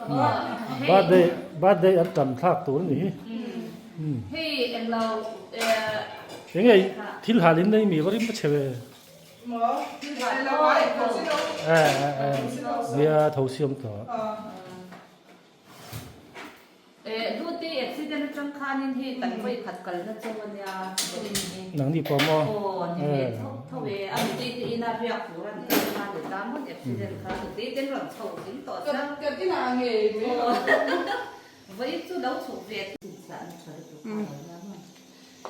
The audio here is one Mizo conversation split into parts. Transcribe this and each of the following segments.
Birthday birthday an tam thlak tur a ni hi. Hei englo Enge thil hal in nei mi va rim a chhe ve. Nia tho siam tawh. Duty accident atang khanin hei kan vawi khat kalna chu ania vawiin hi. Nangni pawh maw? Aw ni ve tho tho e a nutei te ina riak tur a ni em kha ni ta maw accident kha nutei ten rawn chho zing tawh sia. Ka inah ngei mai lo. Vawiin chu lo chhuk ve. Chhinchhiahna tha lutuk kha a lo nia maw.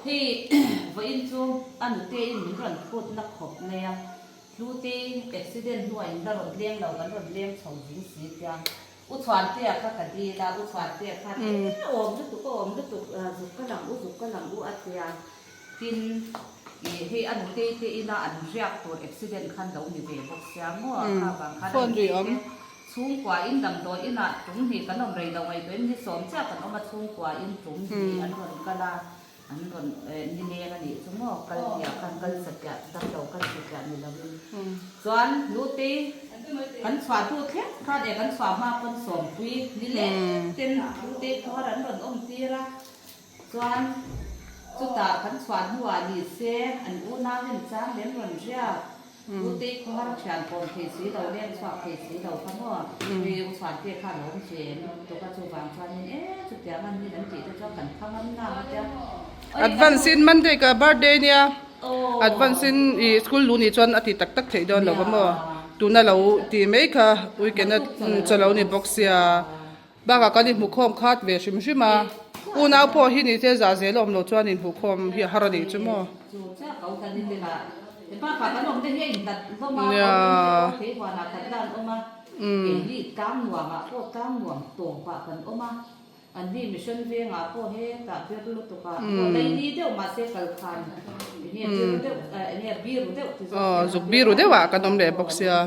Hei vawiin chu a nutei in min rawn phutna khawp mai a, Hlutei accident hnuah in la rawn leng lo kan rawn leng chho zing si tia. U Chhuantea kha ka dil a, U Chhuantea khan e awm lutuk a awm lutuk zuk ka lang u zuk ka lang u a tia. Tin, ih hei a nutei te ina an riak tur accident khan lo ni ve bawk sia maw kha vang khan a nutei te chhungkua in damdawi inah tum hnih kan awm rei lo ngaihtuah in ni sawm chiah kan awm a chhungkua in tum hnih an rawn kal a. An rawn nileng a nih chu maw kal piah khan kal satliah damlo kal satliah ni lovin chuan Lutei kan chhuah hnu thleng khan eh kan chhuah hma pawn sawmpui nileng ten Lutei khuar an rawn awm tir a chuan chutah kan chhuah hnuah ni se an unau in chang lem rawn riak. Ute khawhar thian kawm thei si lo, leng chhuak thei si lo kha maw? Hei u Chhuante kha a lo awm ve em? Tuka chuvang chuanin e chutiang an nin an tih te chuan kan phang am nang a tia. Advance in Monday ka birthday nia advance in i school lu nih chuan a ti tak tak theih dawn lo va maw? Tuna lo ti mai kha weekend a chaw lo ni bawk sia. Bakah kan inhmuhkhawm khat ve hrim hrim a, unau pawh hi ni te zah zel a awm lo chuan inhmuhkhawm hi a har a nih chu maw. Nia. Aw zuk biru deuhah kan awm leh bawk sia.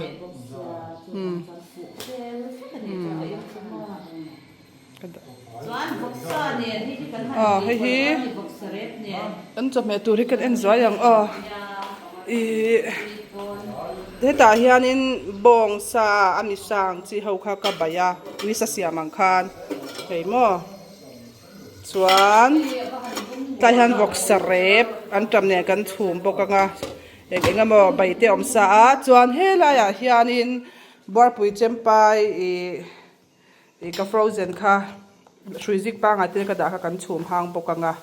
Aw hei hi kan chawhmeh tur hi kan en zuai ang aw ihh hetah hianin bawng sa a mi sang chi ho kha ka baih a uisa siam ang khan hei maw chuan tlai hian vawksa rep an tam nen kan chhum bawk ang a. Eng eng emaw bai te awm sa a chuan helaiah hianin buarpui chempai ih ih ka frozen kha hrui zik pangai te ka dah kha kan chhum hang bawk ang a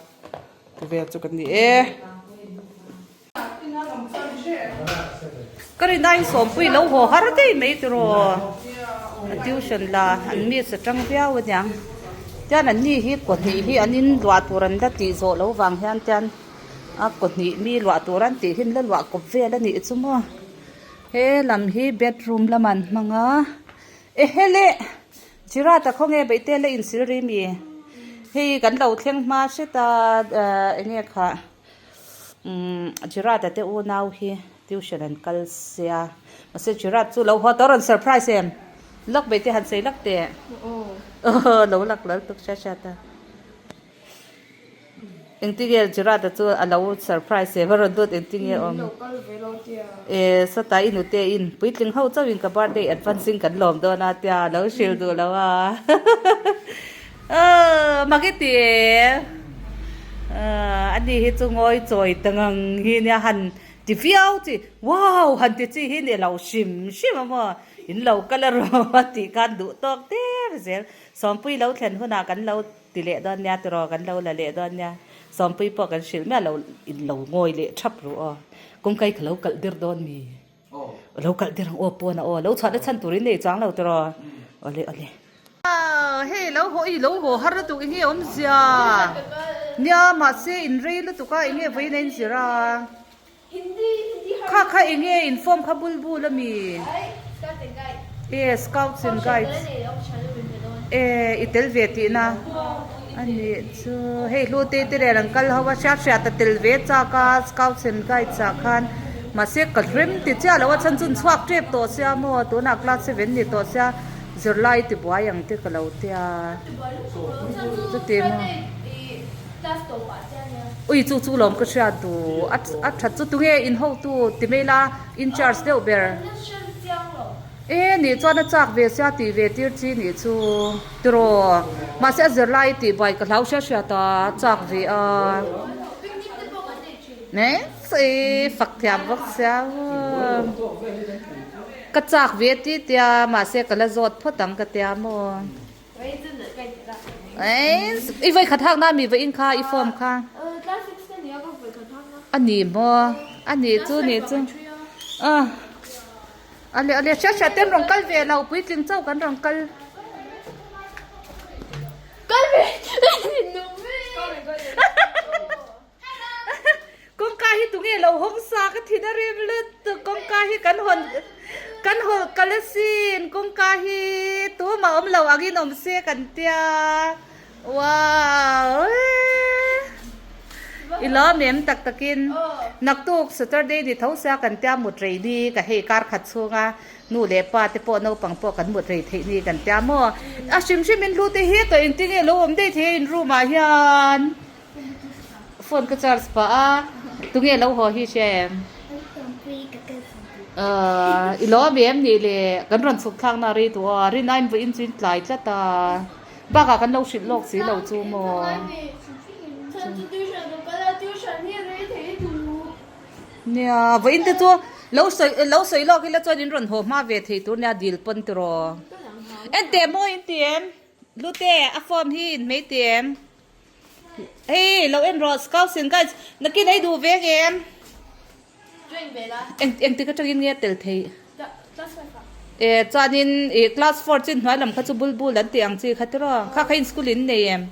ti vel chu ka ni e. Ka rin aiin sawmpui lo haw har daih mai tiraw a tuition la an miss atang viau aniang tian an ni hi kawhnih hi an in luah tur an la tih zawh loh vang hian tian. A kawhnih mi luah tur an tih hi la luah kawp vel a nih chu maw he lam hi bedroom lam an hmang a ehe le Jirata khawnge beihte la insil ri mi hei kan lo thleng hma hret a ahh enge khah umm Jirata te unau hi tuition an kal sia mahse Jirat chu lo haw tawh a rawn surprise em lak beihte han sawi lak teh aw lo lak lal tuk hriat hriat a. Engtinge Gerard-a chu a lo surprise e va rawn dawt engtinge awm e sawtah i nute in puitling ho chauhin ka birthday advance in kan lawm dawn a tia a lo hrilh duh lo a aw mak i ti e ani hi chu ngawi chawi ta ngang hi nia han ti viau chi wow han ti chi hi ni lo hrim hrim a maw in lo kal a rawh a tih khan duh tawk der zel Sawmpui lo thlen hunah kan lo Ti leh dawn nia tiraw kan lo la leh dawn nia Sawmpui pawh kan hrilh miah lo in lo ngawi leh thap ru aw kawngkai ka lo kalh der dawn mi lo kalh der ang aw pawn a aw lo chhuah na chhan tur in nei chuang lo tiraw awle awle. Hei lo haw i lo haw har lutuk enge awmzia nia mahse in rei lutuk a enge vawiin a in zir a kha kha enge in form kha bul bul ami e scouts and guides e i tel ve tihna a nih chu hei hlute te nen an kal ho a hriat hriat a tel ve chak a scouts and guides ah khan mahse ka rem ti chiah lo a chhan chu an chhuak tep tawh sia maw tunah class seven ni tawh sia zirlai tibuai ang te ka lo tia chuti maw. Ui chu chu lawm ka hriat duh a a that chu tunge in hotu ti mai la in charge deuh ber. E nih chuan a chak ve sia tih ve tir chi nih chu tiraw mahse a zirlai tih buai ka hlau hriat hriat a chak ve a e fak thiam bawk sia ka chak ve ti tia mahse ka la zawt phawt ang ka tia maw i vawi khat hak na mi vawiin kha i form kha a ni maw a nih chu nih chu a. A leh a leh hriat hriat ten rawn kal ve lo puitling chauh kan rawn kal. Kawngka hi tunge lo hawng sa ka thin a rim lutuk kawngka hi kan hawn kan hawn kal asin kawngka hi tumah awm lo angin awm se kan tia. Wow I lawm em tak takin naktuk Saturday ni tho sia kan tia mut rei ni ka hei kar khat chhunga nu leh pa te pawh naupang pawh kan mut rei theih ni kan tia maw a hrim hrim in hlu te hi ka engtin nge lo awm daih thei a in room ah hian phone ka charge pah a tunge lo haw hi hria em I lawm em nih le kan rawn chhuk thlak na rei duh a rin aiin vawiin chu in tlai tlat a. Bakah kan lo hrilh lawk si lo chu maw? Nia, vawiin te chu lo sawi lo sawi lawk ila chuan in rawn haw hma ve thei tur nia dil pawn tiraw. Enteh maw in ti em? Lute, a form hi in hmei ti em? Hei, lo en rawh Scouts and Guides, nakin ei duh ve ngem? Eng engtik atangin nge tel theih? E chuanin ih class four chin hnuai lam kha chu bulbul an tih ang chi kha tiraw? Kha kha in school in nei em?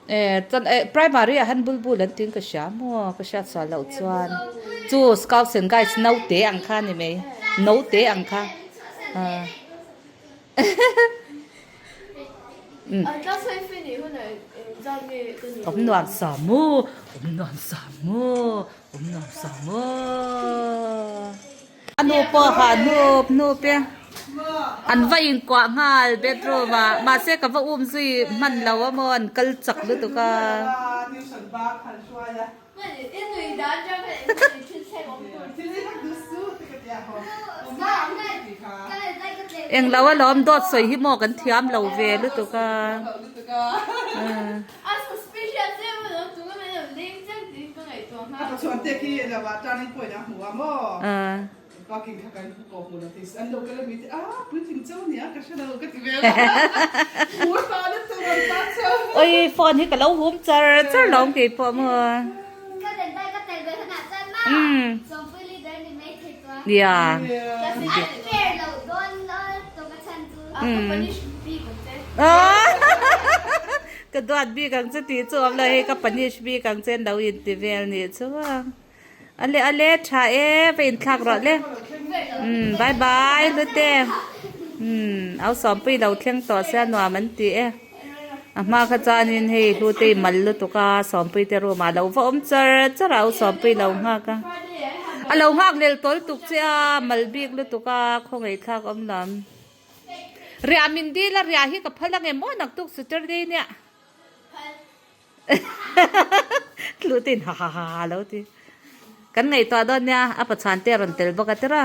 E chuan e primary ah hian bulbul an tiin ka hria maw ka hriat sual loh chuan chu scouts and guides naute ang kha a ni mai naute ang kha. Awm nuam sa maw awm nuam sa maw awm nuam sa maw a nu pawh ha hnup hnup e an va inkuah nghal bedroom ah mahse ka va um zui hman lo a maw an kal chak lutuk a. Englo alawm dawt sawi hi maw kan thiam lo ve lutuk a. Oi phone hi ka lo hum char char lo ang keipawh maw. Nia. Ka duat bik ang che tih chu awm lo hei ka punish bik ang che an lo inti vel nih chu a. Ale ale tha e va inthlak rawh le umm bye bye hlute umm au sawmpui lo thleng tawh sia nuam an ti e a hma kha chuanin hei hlute i mal lutuk a sawmpui te room ah lo va awm char char a au sawmpui lo nghak a a lo nghak lel tawl tuk che a mal bik lutuk a khawngaih thlak awm lam riah min dil a riah hi ka phal ange maw naktuk saturday nia. Tlutin ha ha ha ha lo ti. Kan ngaihtuah dawn nia a pachhan te a rawn tel bawk a tira.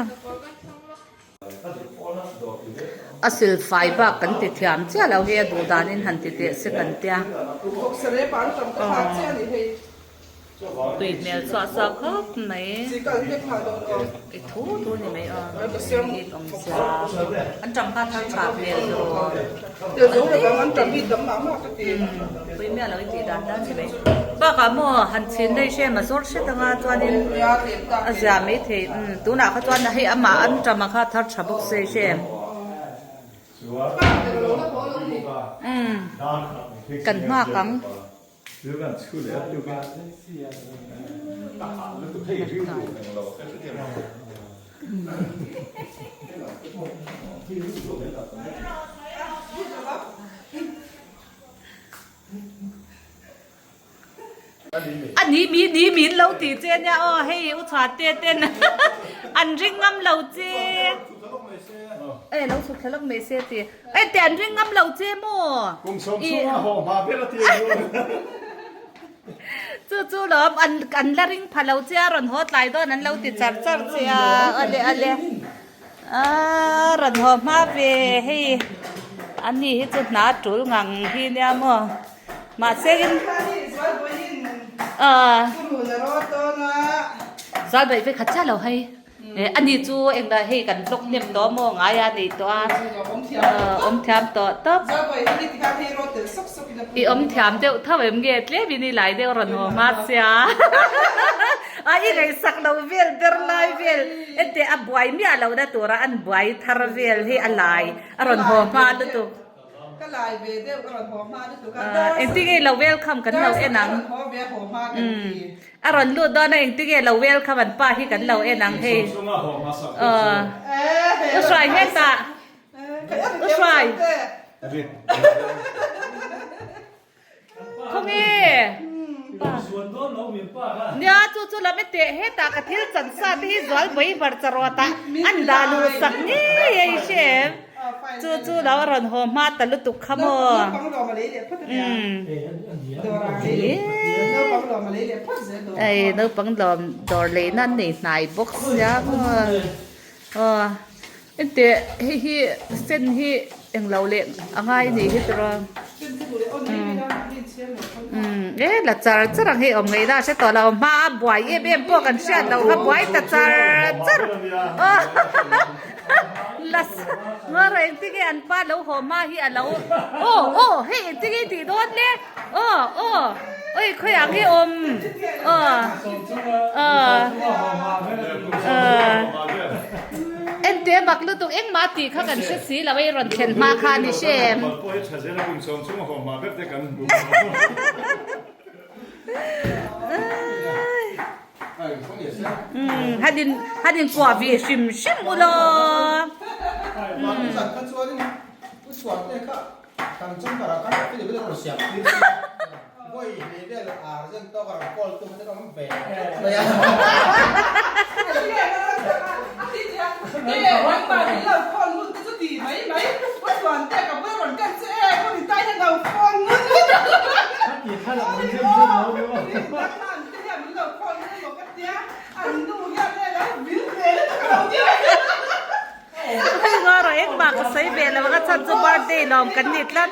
A silfai bak kan ti thiam chiah lo hi a duh danin han ti teh se kan tia. Tui hmel chhuah sa khawp mai. I thu thu ni mai aw. In awm sia. An tam kha thar tha hmel tiraw. Pui miah lo i tih dan dan ni mai. Bakah maw han chhin daih hre ma zawr hret anga chuanin a zia mai thei. Tunah kha chuan hei amah an tam a kha thar tha bawk se hre. Kan nghak ang. A ni mi ni min lo tih che nia aw hei u chhuah te ten an ring ngam lo che e lo chhuk thla lawk mai se ti e te an ring ngam lo che maw Kum sawm chhunga haw hma ber a ti ang. Chu chu lawm an an la ring pha lo che a rawn haw tlai dawn an lo ti char char che a awle awle a rawn haw hma ve hei a ni hi chu hna tul ngang hi nia maw mahse in ah zal baih ve khat chiah lo hei. Ani chu engdah hei kan vlog hnem tawh maw ngai a nei tawh a, awm thiam tawh tawp. I awm thiam deuh tho em nge tlem in i lai deuh rawn haw hma sia. A i ngaihsak lo vel ber lai vel enteh a buai miah lohna tura an buai thar vel hi a lai a rawn haw hma lutuk. Ka lai ve deuh ka rawn haw hma lutuk a. Dar Engtinge lo welcome kan lo en ang. Dar haw ve haw hma kan ti. A rawn lut dawn a engtinge lo welcome an pa hi kan lo en ang hei. U Hruai hetah. U Hruai. Khawnge? Nia chu chu lam e teh hetah ka thil chan sa te hi zual mai hmarcha rawt ah an dah luh sak ngei a i hre em? Chu chu lo a rawn haw hma ta lutuk kha maw? Ei naupang lawm dawr leina an nei hnai bawk sia maw? Aw Enteh hei hi sen hi englo leh a ngai a nih hi tiraw umm e la char char ang hei awm ngaihna a hre tawh lo hma a buai em em pawh kan hriat loh kha buai ta char char aw la ngaw engtin nge an pa lo haw hma hi a lo aw aw hei engtin nge i tih dawn le aw aw oi khawiah nge awm aw aw aw. Ente mak lutuk engmah tih kha kan hre si lo ei rawn thlen hma kha a ni hre em? Han in han in kuah ve hrim hrim u law. Hei ngaw rawh engmah ka sawi ve lo ang a chhan chu birthday lawm kan ni tlat.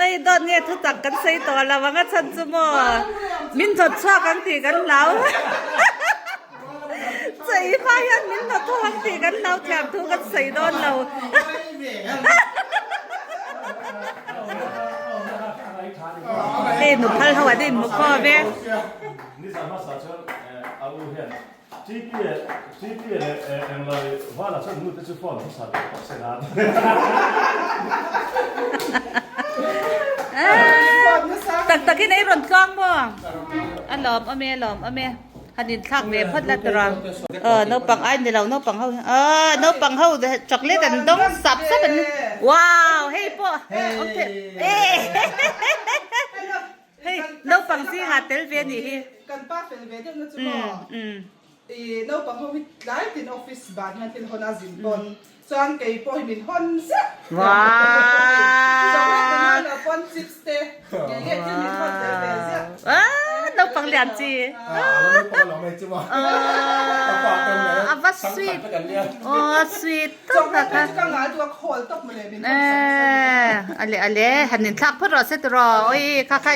Oi dawt nge thu tak kan sawi tawh lo ang a chhan chu maw min hnawt chhuak ang tih kan hlau. Chei hma hian min hnawt tho ang tih kan hlau thiam thu kan sawi dawn lo. Hei nuphal ho an inhmu khawm e. Tak takin ei rawn tluang maw? A lawm awm e, a lawm awm e. Han inthlak ve phawt la tura. Aw naupang ai ni lo naupang ho aw naupang ho chocolate an dawng sap sap an wow hei pawh awm thei Hei naupang zingah tel ve anih hi. Kan pa fel ve deuh na chu maw i naupang ho hi tlai tin office ban hian thil hawn a zin pawn chuan kei pawh hi min hawn zet chuan pawn chips te ngei ngei thil min hawn tel ve ziah. Naupang lian chi. A va sweet. Aw sweet. Ale ale han in thlak phawt rawh se tiraw oi kha kha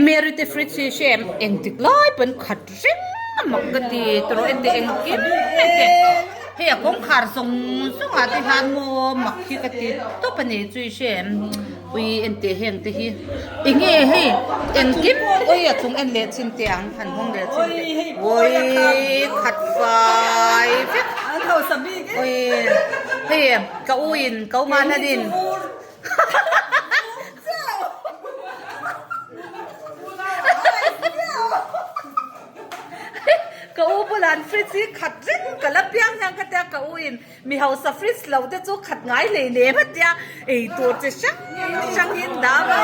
Mary te fridge hi hre em engtik lai pawn khat reng a mak ka ti tiraw ente engkim mai te hei a kawngkhar zawng zawng ah te hian maw mak hi ka ti tawp a ni chu i hre em ui ente heng te hi enge hei engkim oi a chung en leh chin teh ang han hawng leh chin teh ui khat fai vek. Ui hei ka u in ka u man hian in ka u bulah an fridge hi khat reng ka la piang hian ka tia ka u in mi hausa fridge lo te chu khat ngai hlei lem a tia ei tur chi hrang hrang hi an dah maw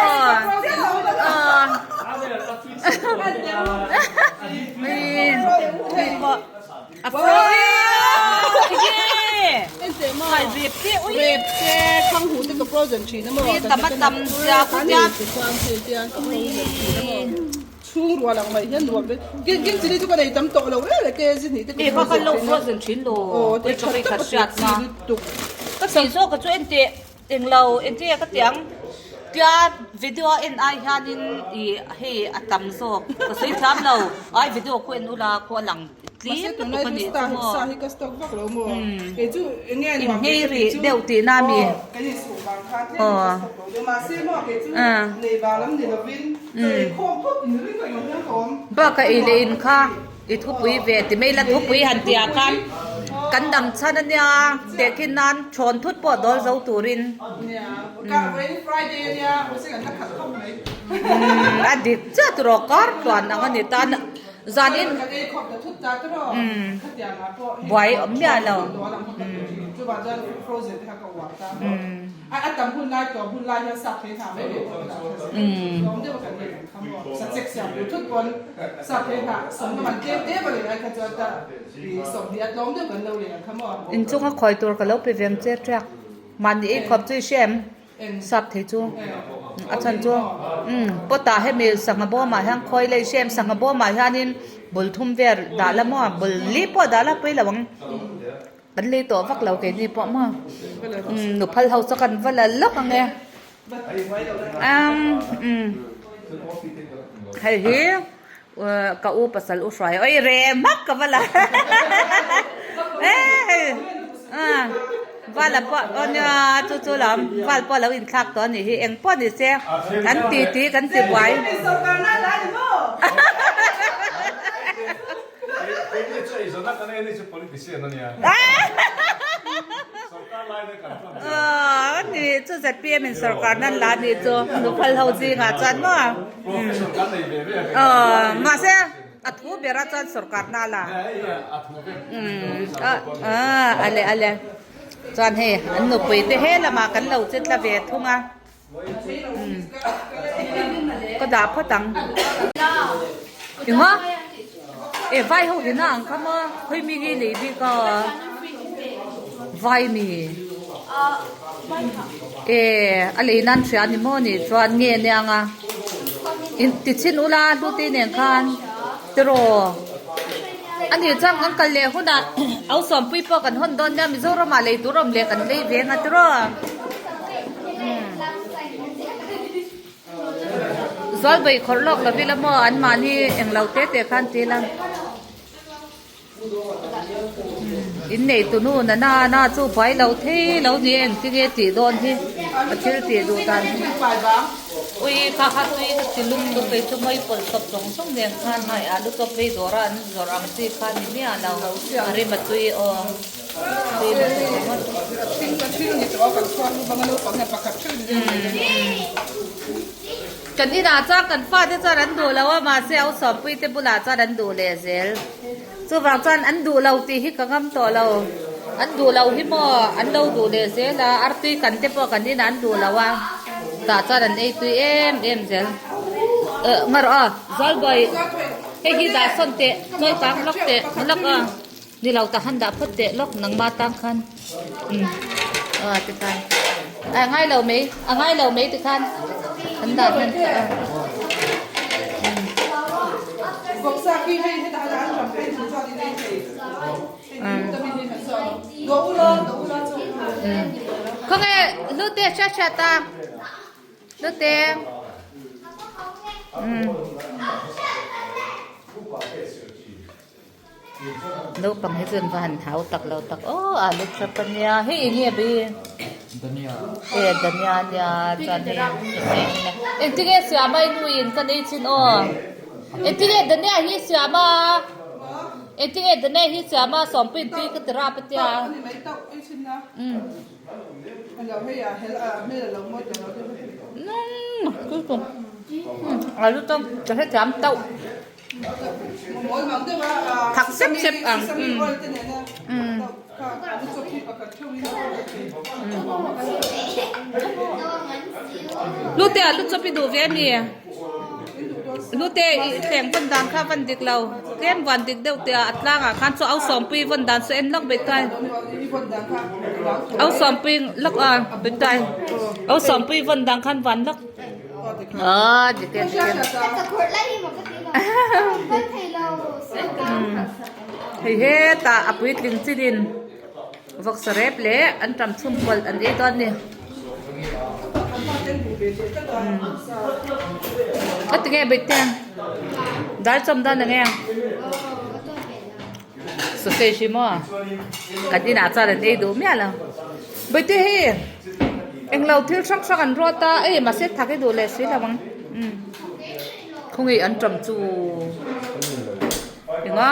ui pawh. A fro Enteh maw? Khai rep te ui. Rep te khang huh te ka frozen thin a maw? Ui tam a tam zia khu tia. Tichuan hei tian ka frozen thin a maw? Chhung rual ang mai hian nuam ve. Gin gin chili chu ka nei tam tawh lo reng reng ke zin hnih te ka frozen thin a. Frozen thin lo. Aw te tha tak a tui chi lutuk. Ka sawi zawk a chu enteh Englo entia ka ti ang tia video a en ai hianin ih hei a tam zawk ka sawi thiam lo ai video khu en ula khu a lang tlim lutuk a nih chu maw inhmei rih deuh tihna a mi aw bakah ei leh in kha. I thupui ve ti mai la thupui han tih ah khan kan dam chhan a nia tehkhin nan thawn thut pawh dawl zo turin a dik chiah tur aw kar tluan ang a ni ta zanin buai awm miah lo. A tam hun lai tlawm hun lai hian sap thei hna mai ve pawh ka dah tha zel. Tlawm deuh a kan nei ang kha maw. Sachek siam tur thut pawn sap thei hna sawmna man tlem tlem a lei ai kha chuan ta i sawmhnih a tlawm deuh kan lo lei ang kha maw. Inchunga khawi tur ka lo pe ve ang che ṭiak. Mahni ei khawp chu i hre em? Sap thei chu a chhan chu umm pot ah hemi sangha bawm ah hian khawi la i hre em? Sangha bawm ah hianin bul thum vel dah la maw bul li pawh dah la pawi lo ang. Kan lei tawh vak lo keini pawh maw umm nu phal ho chu kan va la lawk ang e umm hei hi ka u pasal u hruai oi reh hmak ka va la e hei val pawh aw nia chu chu lam val pawh a lo inthlak tawh a nih hi eng pawh ni se kan ti ti kan ti buai. Ni chu ZPM in sorkar nan la ni chu nuphal ho zingah chuan maw mahse a thu bera chuan sorkar na la ale ale chuan hei an nupui te he lamah kan lo che tla ve thung a. Ka dah phawt ang. Engmaw? E vai ho hi na ang kha maw? Khawi mi nge lei bik a? Vai mi. E a lei nan hria ni maw ni chuan nge nia nga. In ti chhin ula hlute nen khan tiraw. A nih chuan kan kal leh hunah au sawmpui pawh kan hawn dawn nia Mizoram ah lei tur awm leh kan lei ve anga tiraw. Zualbawi khawrh lawk lo ila maw an mahni englo te te khan ti ila. In nei tunu na na na chu buai lo thei lo ni eng ti nge tih dawn hi a thil tih duh dan hi. Ui kha kha tui ka ti lum lup kei chu mawi pawlh sawp zawng zawng nen khan hai alu chawp phei dawr a an zawrh ang chi kha ni miah lo a rim a tui aw tui lo tui ringawt. Kan inah chuan kan fate chuan an duh lo a mahse a usawmpui te bulah chuan an duh leh zel. Chuvang chuan an duh lo tih hi ka ngam tawh lo. An duh lo hi maw an lo duh leh zel a, artui kan te pawh kan inah an duh lo a, tah chuan an ei tui em em zel. Eh nga rawh a, Zualbawi hei hi dah sawn teh, chawi kang lawk teh, lawk a, ni lo tah han dah phawt teh lawk nangmah tang khan umm aw tikhan a ngai lo mai, a ngai lo mai tikhan an dah hman tawh a. Khawnge Hlute hriat hriat a Hlute umm. Naupang hi chuan va han hau tak lo tak aw alu chap a nia hei eng nge bi e dania nia chuan hei engtin nge siam a i nu in ka nei chin aw engtin nge dania hi siam a engtin nge dania hi siam a sawmpuiin tui ka ti rap a tia umm. Alu chu ka hrethiam tauh. Thak sep sep ang umm. Hlute ah lu chawp i duh ve a mi? Hlute i thleng vawn dan kha van dik lo tlem van dik deuh tih ah a tlang ah khan chu au sawmpui vawn dan chu en lawk beh tai au sawmpui lawk a beh tai au sawmpui vawn dan khan van lawk aw dik e dik e hei hetah a puitling chin in Vawksa rep leh an ṭam chhum pawlh an ei dawn a ni. A ti nge Bikte? Dal chawm dawn ang e. Sausage hi maw? Kan inah chuan an ei duh miah lo. Bikte hi englo thil hrang hrang an rawt a, ei mahse thak i duh leh si lo ang. Khawngaih an ṭam chu enga?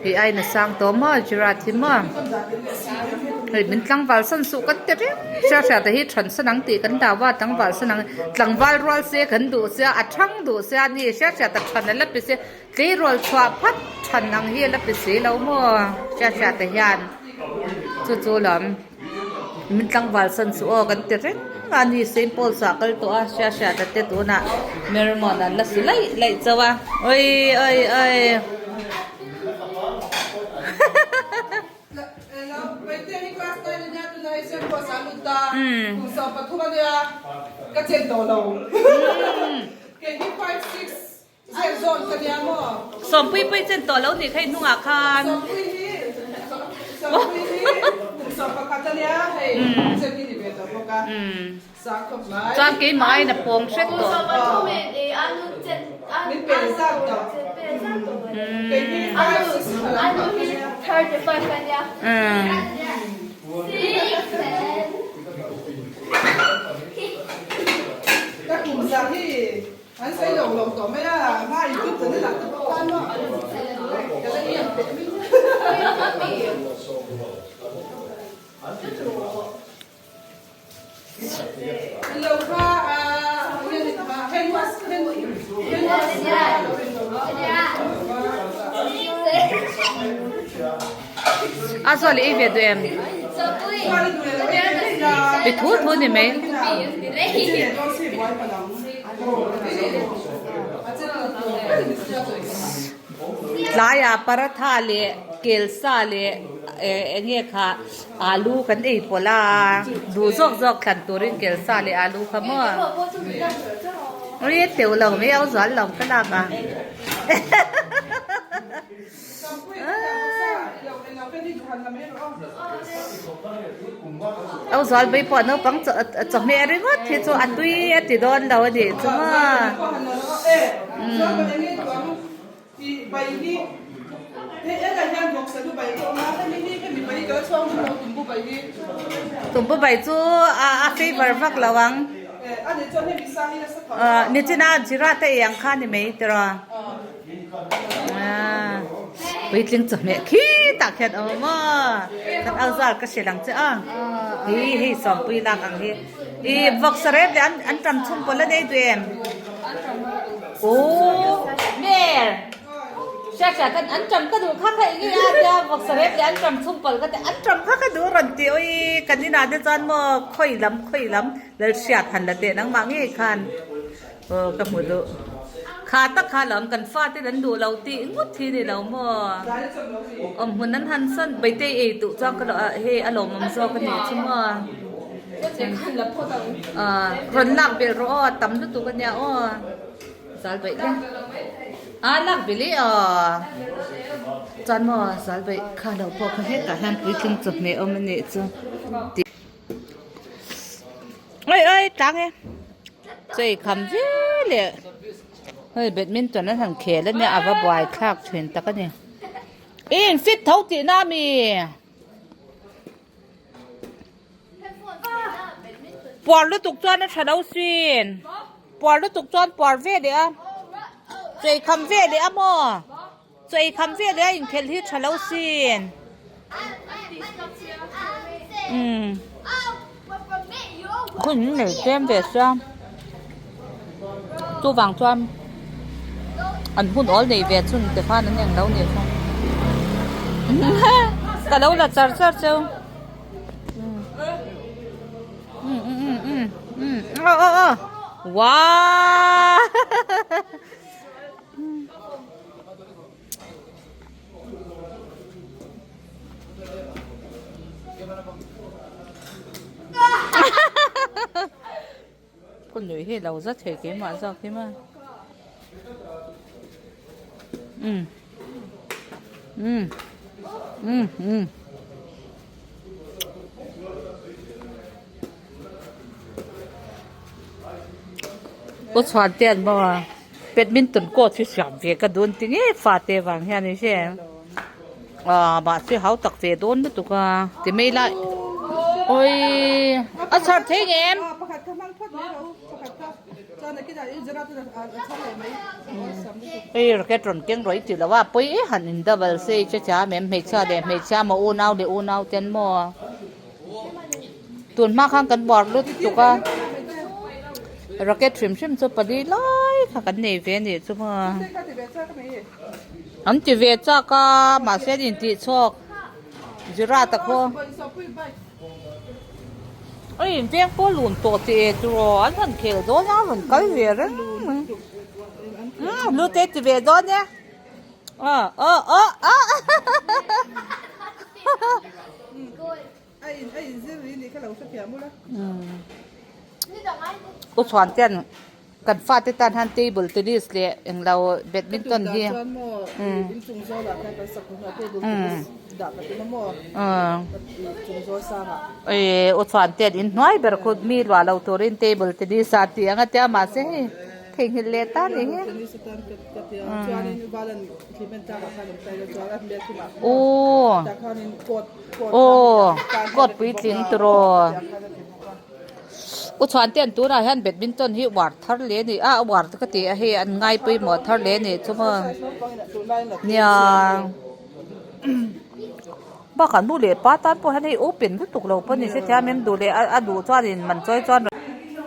Hei aina sang tawh maw Gerard hi maw hei min tlangval san suh ka ti reng hria hria te hi than san ang tih kan dau a tlangval san ang tlangval rual se kan duh sia a thang duh sia a ni hria hria ta than a la pe sia tleirawl chhuah phat than ang hi a la pe si lo maw hria hria te hian chu chu lam. Min tlangval san chu aw kan ti reng a ni Saint Paul's ah kal tawh a hria hria ta te tunah Mermon an la su laih laih chauh a oi oi oi. Sawmpui pui chen tawh lo nih kha i hnungah khan. Chuan keimah aiin a pawng hret tawh. An sawi lo lo tawh mai a, hma in tut channel ah te pawh khan maw ka la iam teh mai Lo kha a hen was hen hen was A zual i ei ve duh em? I thu thu ni mai. Tlaiah paratha leh kelsa leh eng nge kha alu kan ei pawlh a, duh zawk zawk thlan turin kelsa leh alu kha maw. Ui teuh lo mai au zual lo ka lak a. Au zual bai pawh naupang chawhmeh ringawt hi chu a tui a ti dawn lo a nih chu maw. Tumbu bai chu a favour vak lo ang. Nichina Jira te ei ang kha ni mai tiraw. Puitling chawhmeh khi tah khian a awm a, kan au zal ka hrilh ang che a, hi hei sawmpui lak ang hi, i vawksa rep leh an tam chhum pawlh a nei duh em? Aw Mer hria hria kan an tam ka duh kha kha eng nge a tia vawksa rep leh an tam chhum pawlh ka ti an tam kha ka duh rawn ti awi kan inah te chuan maw khawi lam khawi lam Lalhriat han la teh nangmah ngei khan. Aw ka hmu duh. Kha tak kha lam kan fate an duh lo tih ngawt hi ni lo maw? Awm hmun an han sawn Baitei ei duh chuan ka lo ah hei a lawmawm zawk a nih chu maw? Ah rawn lak belh rawh aw a tam lutuk a nia aw. Zal baih le. Ah lak belh i aw. Chuan maw zal baih kha lo pawh kha hetah hian puitling chawhmeh awm a nih chu. Oi oi tlang e chei kham zel leh hei badminton an han khel ania a va buai thlak thin tak a ni i in fit tho tih na ami puar lutuk chuan a tha lo sin puar lutuk chuan puar ve leh a chei kham ve leh a maw. Chaw kham ve leh a inkhelh hi tha lo sin. Umm. Hun nei tlem ve sia. Chuvang chuan an hun awl nei ve chhun te khan an eng lo ni kha. Ka lo la char char cheu. Umm umm umm umm. Aw aw aw. Wow! Ka nuih hi lo za thei keimah zawk hi maw umm umm umm umm. U chhuan te an bawk a badminton court hi siam ve ka dun ti ngei fate vang hian ni se ah mahse hau tak ve dawn lutuk a ti mai lai awii a chhar thei nge em. Hei racket rawn keng rawih tih loh a pawi e han in double se i che thiam em hmeichhia leh hmeichhia maw unau leh unau ten maw. Tun hma khan kan buar lut tuk a, racket hrim hrim chu pali lai kha kan nei ve a nih chu maw. An ti ve chak a, mahse an intih chhawk Virat-a khaw. Oi veng pawh lun tawh teh e tiraw an han khel dawn a rawn kal ve reng mai. Umm hlute ti ve dawn e. Aw aw aw aw. U chhuan ten kan fate tan hian table tennis leh englo badminton hi u chhuan ten inhnuai ber khu mi luah lo turin table tennis a tih ang a tia mahse hei theihnghilh leh ta ni hi. Aw. Aw court puitling turaw U Chhuantea'n tunah hian badminton hi uar thar leh a ni a a uar ka ti a hei an ngai pawimawh thar leh a nih chu maw nia bakah nu leh pa tan pawh hian hei open lutuk lo pawh a ni hrethiam em duh leh a duh chuanin man chawi chuan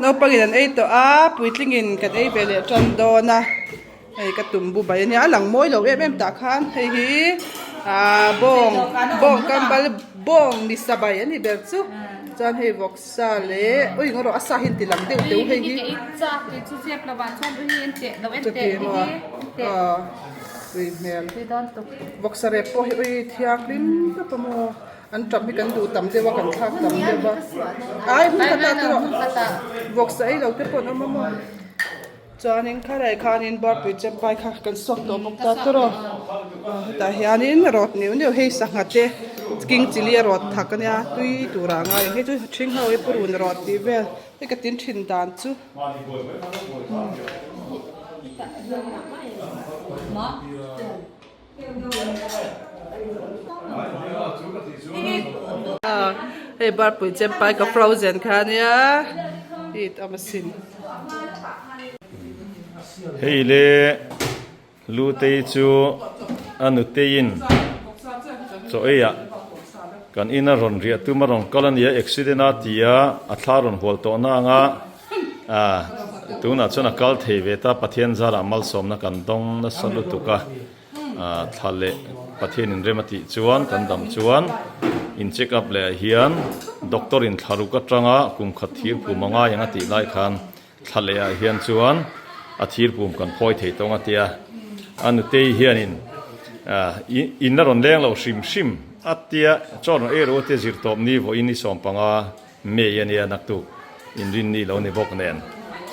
Naupangin an ei tawh a puitlingin kan ei ve leh tan dawn a. Hei ka tum bu bai ania a lang mawi lo em em tah khan hei hi ahh bawng bawng kambal bawng misa bai a ni ber chu chuan hei vawksa leh ui ngaw rawh a sa hi an ti lang deuh deuh hei hi chuti maw aw tui hmel vawksa rep pawh hi ui thianghlim tawp a maw an tap hi kan duh tam deuh a kan thlak tam deuh a ai hmun khatah te erawh vawksa ei lo te pawh an awm a maw. Chuanin khalai khanin Barpui Champai kha kan sawk tawh bawk ta tawrh aw hetah hianin rawt neuh neuh hei sangha te king chilli a rawt thak ania tui turah a ngai ang hei chu ṭhing ho hi purun rawt tih vel hei ka tin ṭhin dan chu. Hei Barpui Champai ka frozen kha ania it awm asin. Hei le Lutei chu a nuteiin chaw ei ah kan ina rawn riah tum a rawn kal a nia accident a ti a a thla rawn hual tawh na anga ah tunah chuan a kal thei ve ta Pathian zarah malsawmna kan dawng nasa lutuk a. Ah thla leh Pathian in rem a tih chuan kan dam chuan in check up leh ah hian doctor in thla ruk atanga kum khat thir pum a ngai ang a tih lai khan thla leh ah hian chuan a thir pum kan phawi thei tawng a tia a nutei hianin ah in a rawn leng lo hrim hrim a tia chaw rawn ei ro te zir tawp ni vawiin ni 15 May a nia naktuk inrinni lo ni bawk nen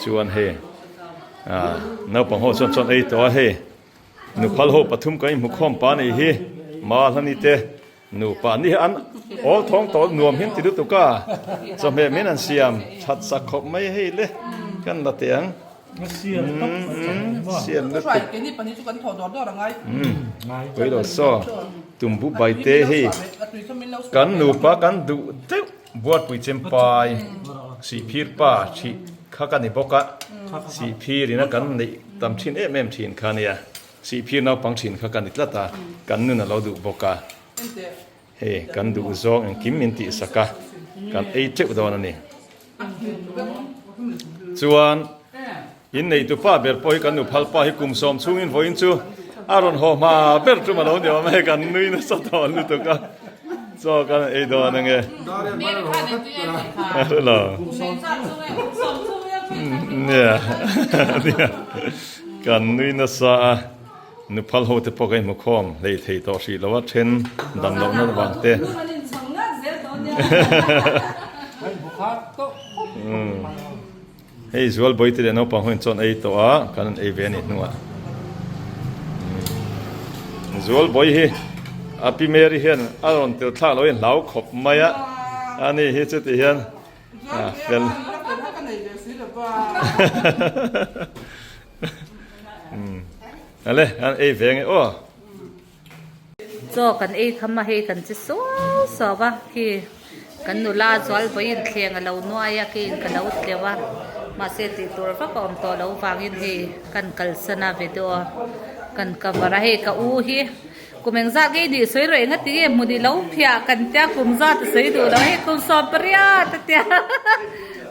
chuan hei ah naupang ho chuan chuan ei tawh a hei. Nuphal ho pathum kan inhmu khawm pa nih hi Mahlani te nupa ni hi an awl thawng tawh nuam hian ti lutuk a chawhmeh min an siam that sak khawp mai hei le kan la teh ang siam lutuk pawilo saw tumbu bai te hei kan nupa kan duh deuh buatpui chempai sihphir pa thih kha ka ni bawk a sihphir ina kan neih tam thin em em thin kha nia sihphir naupang thin kha ka ni tlat a kan nun a lo duh bawk a hei kan duh zawng engkim min tih sak a kan ei teuh dawn a ni chuan in neitu pa ber pawh hi kan nu phal pa hi kum sawm chhungin vawiin chu a rawn haw hma ber tum a lo ni awm a hei kan nui nasa tawh lutuk a chaw kan ei dawn ange. Nia nia kan nui nasa a nuphal ho te pawh ka inhmu khawm hlei thei tawh hrih lo a then dam loh na vang te. Hei zual bawihte leh naupang ho in chuan ei tawh a kan rawn ei ve a nih hnuah zual bawi hi a pi Mary hian a rawn tel thlak lo in hlau khawp mai a ani hi chuti hian a fel ale an ei ve nge aw. Chaw kan ei kham a hei kan che suau suau a khi kan nula zual vawiin thleng a lo nuai a keiin ka lo tleuh a mahse tih tur vak a awm tawh loh vangin hei kan kalsan a video kan cover a hei ka u hi kum engzat nge i nih sawi rawh eng a ti nge hmun i lo phiah kan tia kum zat a sawi duh lo hei kum 18 a tia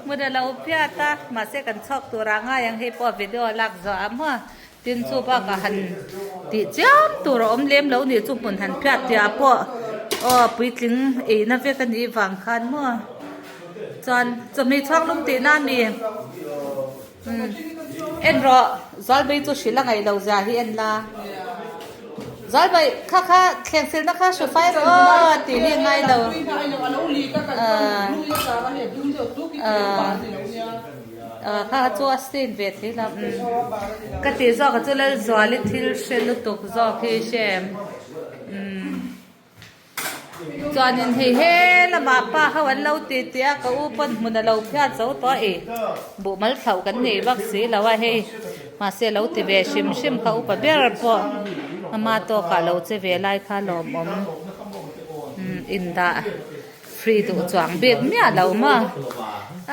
hmun a lo phiat a mahse kan chhuak turah ngai ang hei pawh video a lak zawh ah maw. Tin chu bakah han tih chiam tur a awm lem lo nih chu hmun han phiat tih ah pawh aw puitling eina vek a nih vang khan maw chuan chawhmeh chhuak lum tih na ami umm en rawh Zualbei chu hrilh a ngaih loh zia hi en la Zualbei kha kha thleng silna kha hru fai rawh aw tih hi a ngai lo ah ah. Kha kha chu a stain ve thei lo umm ka tih zawk ah chu Lalzuali thil hre lutuk zawk hi hre em umm chuanin hei he lamah pa ho an lo ti tih a ka u pawn hmun a lo phiat zo tawh a ei buh mal thlauh kan nei vak si lo a hei mahse lo ti ve hrim hrim kha upa ber pawh ama tawkah lo che ve lai kha lawmawm umm indah. Free duh chuang bik miah lo maw?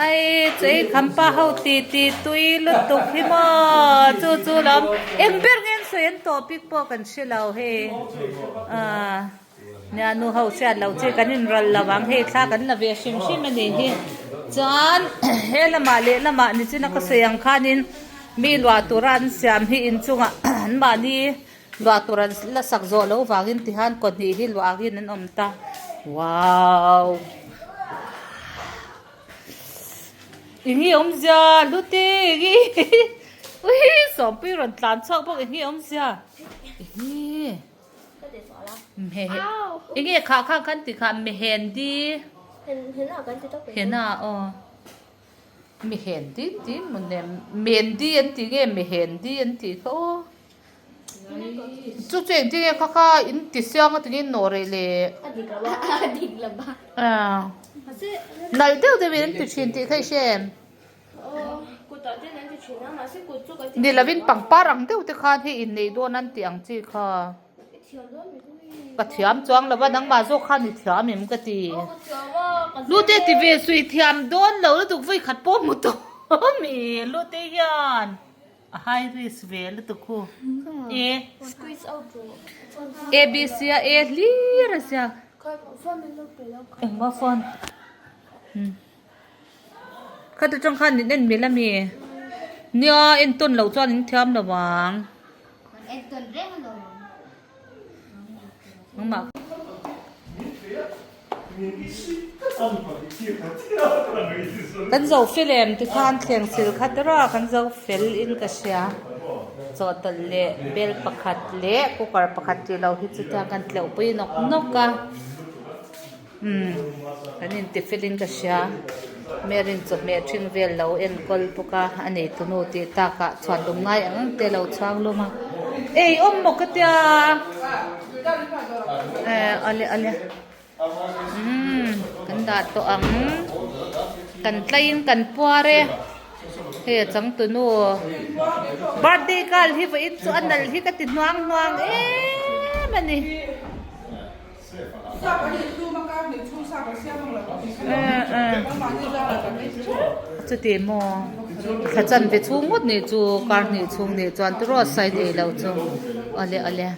Ai chei khampa ho ti ti tui lutuk hi maw chu chu lam eng ber nge an sawi an topic pawh kan hre lo hei ah nia nu ho hriat loh chi kan inrawlh lo ang hei thla kan la ve hrim hrim a nih hi chuan he lamah leh lamah nichina ka sawi ang khanin mi luah tura an siam hi inchungah anmahni Luah tur an la sak zawh loh vangin tihian kaw hnih hi luah angin an awm ta. Wow! Eng nge awmzia hlute eng nge ui sawmpui rawn tlan chhuak bawk eng nge awmzia eng nge eng nge khah khang khan ti kha mehendi henna aw. Mehendi tih maw le mendi an tih nge mehendi an tih kha aw. Chu chu engtin nge kha kha in ti siang a tingin nawh reh le nalh deuh deuh in an ti thin tih kha i hre em? Ni lovin pangpar ang deuh te khan hei inneih dawn an tih ang chi kha. Ka thiam chuang lo va nangmah zawk khan i thiam em ka ti. Lute ti ve sui thiam dawn lo lutuk vawi khat pawh hmu tawh mi lute hian. A high risk ve lutuk khu. E. A B C a A hlir a ziak. Engmaw phone. Khata tang khan in en mil ami. Nia en tawn loh chuan in thiam lo ang. Kan zo fel em ti khan thleng sil khat erawh a kan zo fel in ka hria chawhtawlh leh bel pakhat leh cooker pakhat tih loh hi chu chuan kan tleuh pui nawk nawk a umm kan inti fel in ka hria Mary-in chawhmeh ṭhing vel lo enkawl bawk a a neitunu tih takah chhuan lum ngai ang ang te a lo chhuang lum a ei awm maw ka tia eh ale ale umm kan dah tawh ang kan tlaiin kan puar e hei a changtunu birthday girl hi vawiin chu a nalh hi ka ti hnuang hnuang em a ni. Chuti maw thla chanve chhung ngawt nih chu kar hnih chhung nih chuan tiraw sign ei lo chu awle awle.